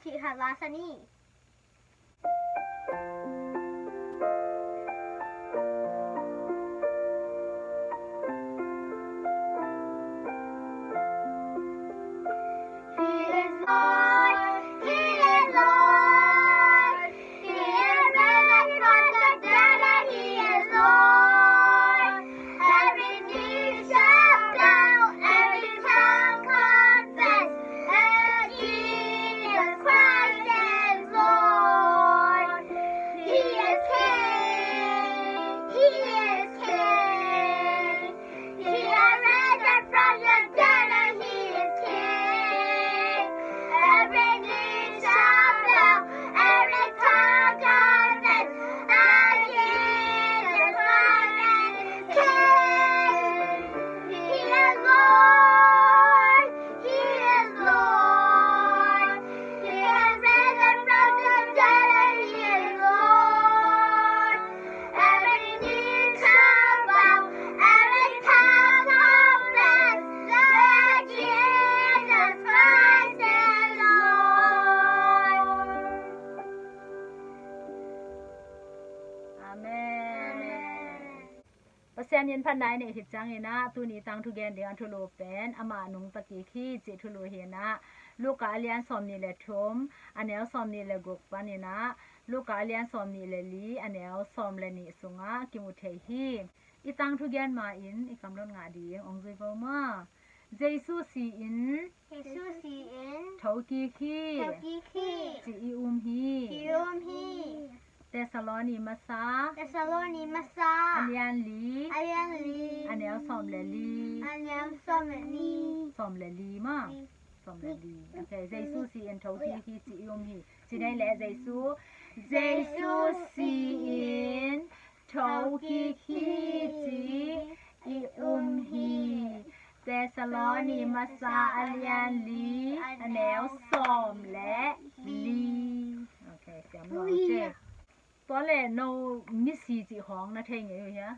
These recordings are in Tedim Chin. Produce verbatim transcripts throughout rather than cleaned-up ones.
Thih khat la sa ni. He is Lord, He is Lord, He is risen from the dead, and He is Lord. Every knee shall bow, every tongue confess that Jesus Christ is Lord. He is King, He is King. He has risen from the dead and He is King. Every knee shall bow, every tongue confess that Jesus Christ is King. He is Lord, He is Lord. He has risen from the dead and He is Lord. Every knee shall bow, every tongue confess that Jesus Christ is Lord. Amen. Pasian in phatna i neih khit ciangin ah, tuni tangthu gen ding a thulu pen amah nungta kik hi cih thulu hi in ah, Luka a lian sawmnih le thum, a neu sawmnih le guk panin ah, Luka a lian sawmnih le li, a neu sawm le nih sungah kimu thei hi. I tangthu gen ma-in i kamlot ngah ding, ong zui vo maw. Jesu si-in, Jesu si-in, thokik hi, thokik hi, ci i um hi, ci i um hi. Thessaloni masa, Thessaloni masa, a lian li, a lian li, a neu sawm le li, a neu sawm le li, sawm le li maw. Li. Sawm le li. Ok, Jesu si-in thokik hi ci i um hi. Ci nei le Jesu, Jesu si-in thokik hi ci i um hi. Thessaloni masa a lian li, a neu sawm le li. Ok, siam lo ce. Tua le no misi cih khawng na thei ngei uh hia?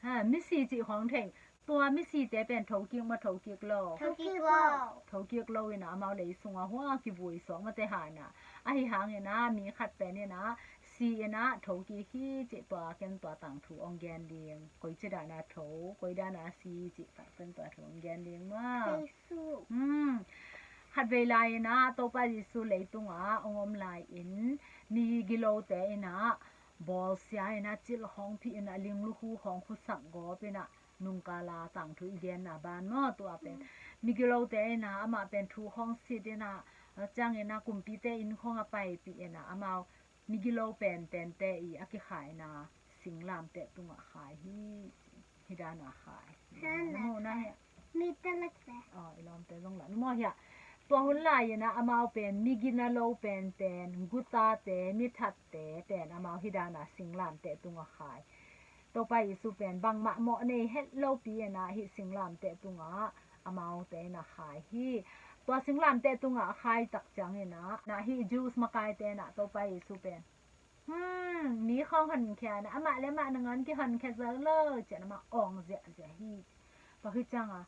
Ha, misi cih khawng thei. Tua misite pen thokik maw, thokik lo? Thokik lo. Thokik lo in ah amau lei sungah hua kivui suak mate ha in ah. Ahi hangin ah mi khat pen in ah si in ah thokik hi cih tua ken tua tangthu ong gen ding. Koi ci dan a tho, koi dan a si cih tua ken tua thu ong gen ding maw. Jesu. Hmm. Khatvei lai in ah Topa Jesu leitungah ong om lai in migilote in ah bawlsia in ah, cilh khawng phih in ah, linglukhu khawng khusak gawp in ah, nungkala tangthu i genna ban maw, tua pen. Mm. Migilote in ah amah pen thu khawng sit in ah, a ciangin ah kumpite inn khawng a paipih in ah, amau migilo penpente i a kikhaina singlamteh tungah khai hi. Hih dan a khai. Hana. Nung na hia. Mi talak te. Aw, i lawmte zong la. Nung maw hia. Tua hun lai-in ah amau pen, mi gina lo penpen, gutate, mi thatte pen, amau hih dan a singlamteh tungah khai. Topa Jesu pen, bangmah mawh nei het lopi in ah hih singlamteh tungah amaute in ah khai hi. Tua singlamteh tungah a khai tak ciangin ah, na hih Jews makaite in ah Topa Jesu pen, Hmm, mi khawng honkhia na, amah le amah nangawn kihonkhia zo lo, ci-in amah awng ziahziah hi. Tua khit ciangah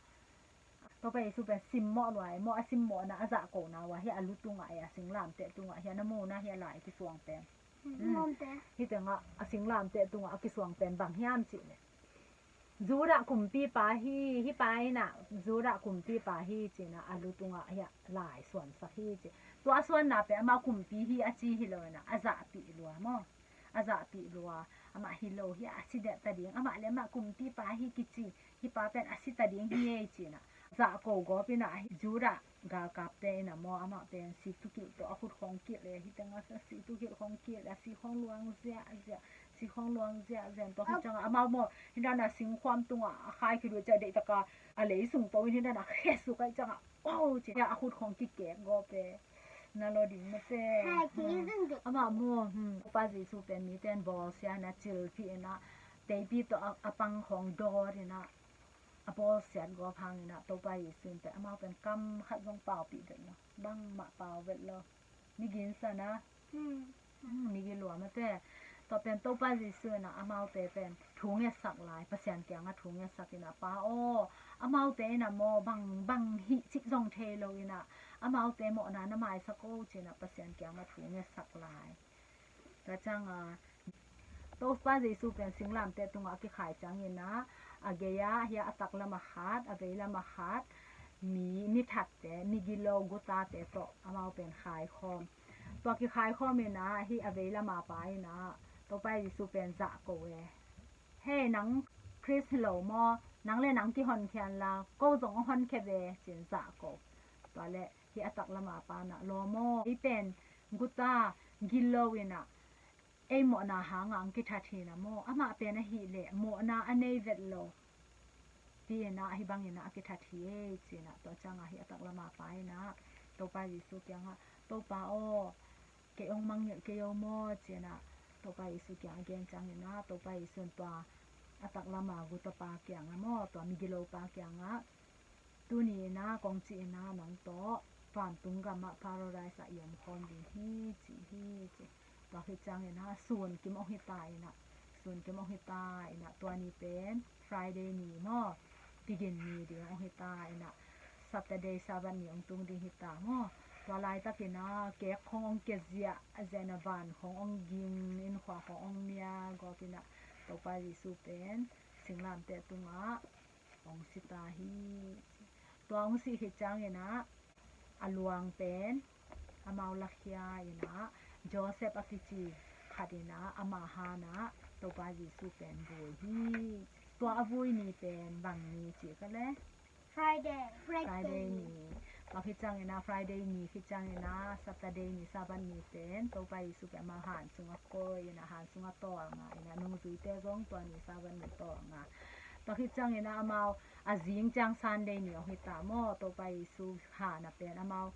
Topa Jesu pen simmawh lua, mawh a simmawhna a zahkona uh ah, hih a lu tungah, a singlamteh tungah, hih a na muna, hih a lai kisuang pen. Hmm. Hih tengah a singlamteh tungah a kisuang pen bang hiam cih leh, Judah kumpipa hi, hih pa in ah Judah kumpipa hi ci-in ah a lu tungah hih a lai suansak hi ci. Tua a suanna pen amah kumpi hi a ci hi lo in ah a zahpih lua maw. A zahpih lua, amah hi lo hi a, a si dek ta ding, amah le amah kumpipa hi kici, hih pa pen a si ta ding hi ei ci-in ah. Zahko gawp in ah Judah galkapte in ah maw, amah pen siktukilh tawh a khut khawng kilh e, hih tengah siktukilh khawng kilh e, a si khawng luang ziahziah, si khawng luang ziahziah, tua khit ciangah amau maw, hih dan a singkhuam tungah a khai khit uh ciah deihtaka a lei sung po in hih dan a khesuk ahih ciangah, oh, ci-in a khut khawng kikek gawp e. Na lo ding mate. Amah maw, hmm, Topa Jesu pen mite in bawlsia in ah, cilphih in ah, teipi tawh a, a pang khawng dawt in ah, a bawlsiat gawp hangin ah Topa Jesu in pen amau pen kam khat zong paupih vet lo. Bangmah pau vet lo. Mi ginsan a. Hmm. Hmm, mi gilua mate. Tua pen Topa Jesu in ah amaute pen thu ngetsak lai, Pasian kiangah thu ngetsak in ah, Pa aw, amaute in ah maw bang bang hih cih zong thei lo in ah, amaute mawhna na maisak o ci-in ah Pasian kiangah thu ngetsak lai. Tua ciangah Topa Jesu pen singlamteh tungah a kikhai ciangin ah, a gei-ah hih a taklam ah khat, a veilam ah khat, mi, mi thatte, mi gilo, gutate tawh amau pen khaikhawm. Tua kikhaikhawm in ah hih a veilam ah pa in ah Topa Jesu pen zahko e. Hei, nang Khrist hi lo maw? Nang le nang kihonkhia inla, ko zong hong honkhia ve, ci-in zahko. Tua leh hih a taklam ah pa in ah, lawm aw, ei pen guta, gilo in ah, ei mawhna hangah hong kithat hi na maw? Amah pen ahih leh mawhna a nei vet lo pi in ah hih bangin ah a kithat hi ei, ci-in ah. Tua ciangah hih a taklam ah pa in ah Topa Jesu kiangah, Topa aw, kei hong mangngilh kei o maw, ci-in ah Topa Jesu kiangah a gen ciangin ah, Topa Jesu in tua a taklam ah guta pa kiangah maw, tua mi gilo pa kiangah, tuni in ah kong cih in ah nang tawh vantung gamah, Paradise ah i omkhawm ding hi, ci hi, ci. Tua khit ciangin ah sun kim hong hi ta in ah, sun kim hong hi ta in ah, tua ni pen Friday ni maw, Tigin ni ding hong hi ta in ah, Saturday, Sabbath ni hong tung ding hi ta maw. Tua laitakin ah kek khong hong kia ziahziah in ah, van khong hong ging, innkhua khong hong nia gawp in ah, Topa Jesu pen singlamteh tungah hong si ta hi. Tua hong sih khit ciangin ah a luang pen amau lakhia in ah, Joseph a kici khat in ah ama han ah Topa Jesu pen vui hi. Tua a vui ni pen bang ni ci ka leh? Friday. Friday ni. Tua khit ciangin ah Friday ni khit ciangin ah Saturday ni, Sabbath ni pen Topa Jesu pen amau han sungah koih in ah, han sungah tawlnga in ah, nungzuite zong tua ni Sabbath ni tawlnga. Tua khit ciangin ah amau a zing ciang Sunday ni hong hi ta maw, Topa Jesu han ah pen amau,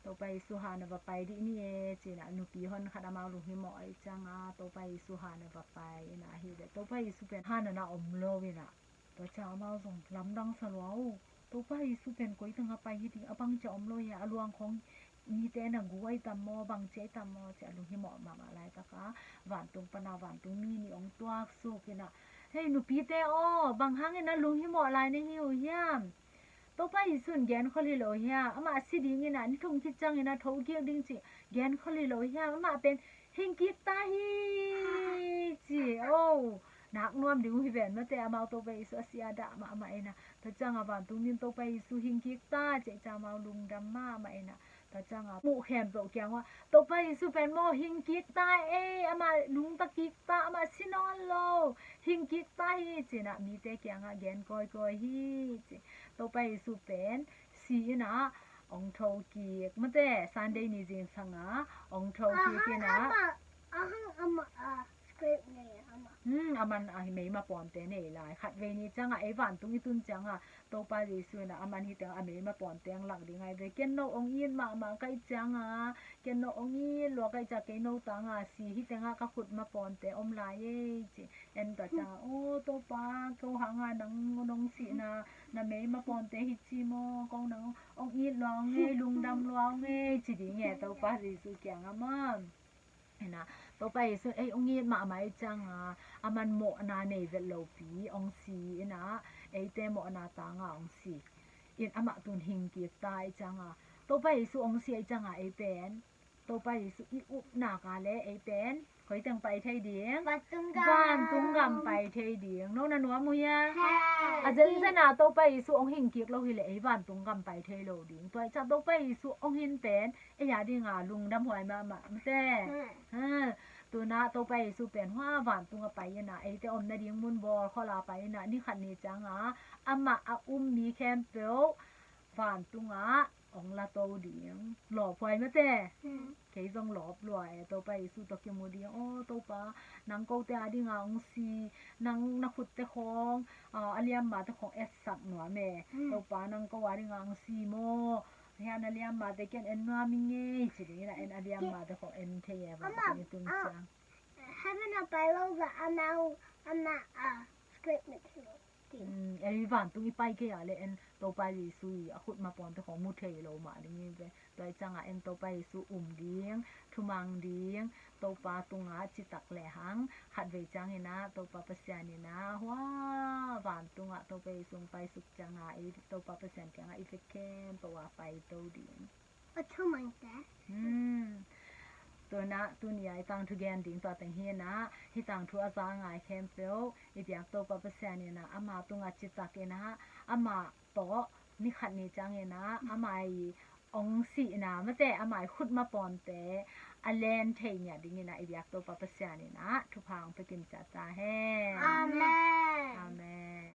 Topa Jesu han ah va pai dih ni e, ci-in ah nupi hon khat amau lunghimawh ahih ciangah Topa Jesu han ah va pai in ah, ahih leh Topa Jesu pen han ah na om lo in ah, tua ciang amau zong lamdang sa lua uh. Topa Jesu pen koi tengah pai hi ding, a bang ci-a om lo hia, a luang khong mite na gu ahi tam maw, bang ci ahi tam maw, ci-a lunghimawh mahmah laitakah vantung pan ah vantung mi nih hong tuaksuk in ah, hei nupite aw, bang hangin na lunghimawh lai na hi uh hiam? Topa Jesu in genkhol hi lo hia? Amah a si ding in ah, ni thum khit ciangin ah thokik ding cih genkhol hi lo hia? Amah pen hing kik ta hi, ci. Oh, nak nuam ding uh hi ven mate, amau Topa Jesu a si a dah mahmah in ah, tua ciangah vantung mi in Topa Jesu hing kik ta, ci ciang amau lungdam mahmah in ah, tua ciangah muh khempeuh kiangah, Topa Jesu pen maw hing kik ta ei, amah nungta kik ta, amah si nawn lo, hing kik ta hi, ci-in ah mite kiangah gen kawikawi hi, ci. Topa Jesu pen si in ah hong thokik mate, Sunday ni zingsang ah hong thokik in ah, amah, amah, amah, ah, scrape nei, amah. Hmm, aman a meima pawnte nei lai. Khatvei ni ciangah ei vantung i tun ciangah Topa Jesu in ah aman hih tengah a meima pawnte hong lak ding ahi ve. Ken no hong it mahmah ka hih ciangah, ken no hong it lua ka hih ciangah, kei no tangah si, hih tengah ka khutma pawnte om lai ei, ci. En ta ciangah, aw Topa, ko hangah nang nong sihna na meima pawnte hi ci maw, kong nang hong it lua ung ei, lungdam lua ung ei, ci ding e, Topa Jesu kiangah maw. In ah Topa Jesu in ei hong it mahmah ahih ciangah, aman mawhna nei vet lopi hong si in ah, eite mawhna tangah hong si in, amah tun hing kik ta ahih ciangah, Topa Jesu hong si ahih ciangah ei pen, Topa Jesu i upna ka leh ei pen koi teng pai thei ding? Vantung gam. Vantung gam pai thei ding. No na nuam uh hia? Hei. A zenzen ah Topa Jesu hong hing kik lo hi leh ei vantung gam pai thei lo ding. Tua ahih ciang Topa Jesu hong hin pen ei a dingah lungdam huai mahmah mate. Hmm. Ha. Tun ah Topa Jesu pen hua vantung ah pai in ah, eite om nading mun bawl khol ah pai in ah, ni khat ni ciangah amah a um mi khempeuh vantung ah hong lato ding. Lawp huai mate. Hmm. Kei zong lawp lua e, Topa Jesu tawh kimu ding. Aw Topa, nang kote a dingah hong si, nang na khutte khawng, ah, a liammate khawng etsak nuam e. Hmm. Topa, nang ko a dingah hong si maw, hia na liammate ken en nuam ing ei, ci ding in ah, en a liammate khawng en thei e, vantung i tun ciang. Heaven a pai lo ga amau, amah, ah, scrape nei thei lo. Mm, ei vantung i pai kei a le en Topa Jesu i a khut mapawnte khong mu thei lo mah ding i ve. Tua i cangah en Topa Jesu um ding, thumang ding, Topa tungah citak le hang, khatvei ciangin ah Topa Pasian in ah hua vantungah Topa Jesu hong paisuk ciangah i Topa Pasian kiangah i vek khempeuh ah paito ding. A thumang te. Hmm. Tuna tunia i tangthu gen ding tua teng hi na, hi tangthu a za a ngai khempeuh i biak Topa Pasian in ah ama tungah citak in ah ama tawh ni khat ni ciangin ah ama i ong sihna mate ama i khut mapawnte a len thei ngiat dingin ah i biak Topa Pasian in ah thupha hong pia kim ciat ta hen. Amen. Amen.